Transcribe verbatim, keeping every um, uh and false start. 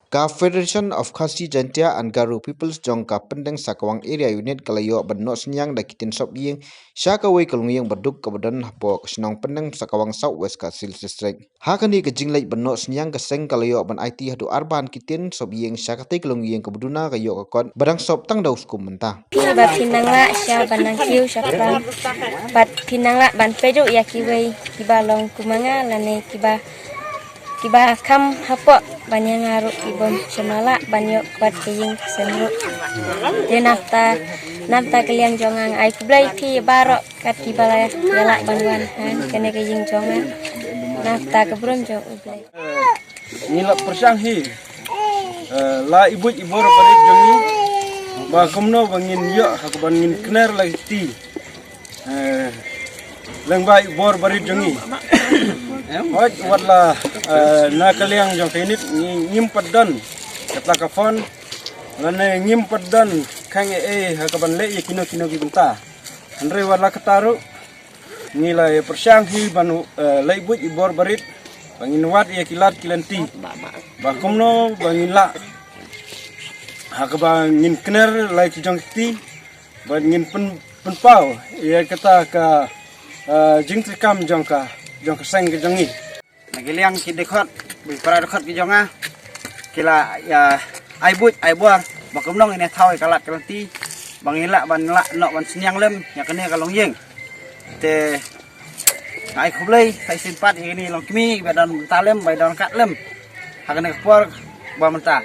Ka Federation of Khasi Jaintia and Garo Peoples jong ka Pyndengbsakawang Area Unit ka la ïoh ban noh synñiang da ki tin sop ïing sha kawei ka longïing baduk kaba don hapoh ka shnong Pyndengbsakawang, South West Khasi Hills District. Ha kane ka jingleit ban noh synñiang, ka seng ka la ïoh ban aiti haduh arban ki tin sop ïing sha katei ka longïing kaba duna ka ïoh ka kot ba dang sop tang da u skum mynta. Phi ba phi nang lah sha ban nang kiew sha plang, bad phi nang lah ban peit ruh ïa kiwei kiba long kum ma nga lane kiba kiba kham hapoh ban ïa nga ruh ki bym shym la lah ban ïoh kwat ka ïing ka sem ruh. Te na kata, na kata ka liang jong nga, nga ai khublei phi baroh kat kiba la ïa lah ban wan ha kane ka ïing jong nga. Na kata ka burom jong U Blei. Ngi la pyrshang hi, eh, la i buit i bor barit jong ngi ba kumno ba ngin ïoh ha kaba ngin kner la ki kti, eh, lyngba i bor barit jong ngi. Hooid, wat la, eh, na ka liang jong ka unit ngi, ngim pat don katla ka fund lane ngim pat don khang ei ei ha kaban leh ïa kino kino ki bynta. Hynrei wat la kata ruh ngi la ïa pyrshang hi ban, eh, la i buit i bor barit ba ngin wad ïa ki lad ki lynti ba kumno ba ngin lah ha kaba ngin kner la ki jong ki kti, ba ngin pyn, pynpaw ïa kata ka, eh, jingtrei kam jong ka, jong ka seng ka jong ngi. Na ki liang ki dkhot, ki para dkhot ki jong nga ki la ïa ai buit ai bor ba kumno ngin ïa thaw ïa ka lad ka lynti ba ngin lah ban lah noh ban synñiang lem ïa kane ka longïing. Te nga ai khublei sa shisien pat ïa kine ki longkmie ba don bynta lem, ba don kat lem ha kane ka por ba mynta.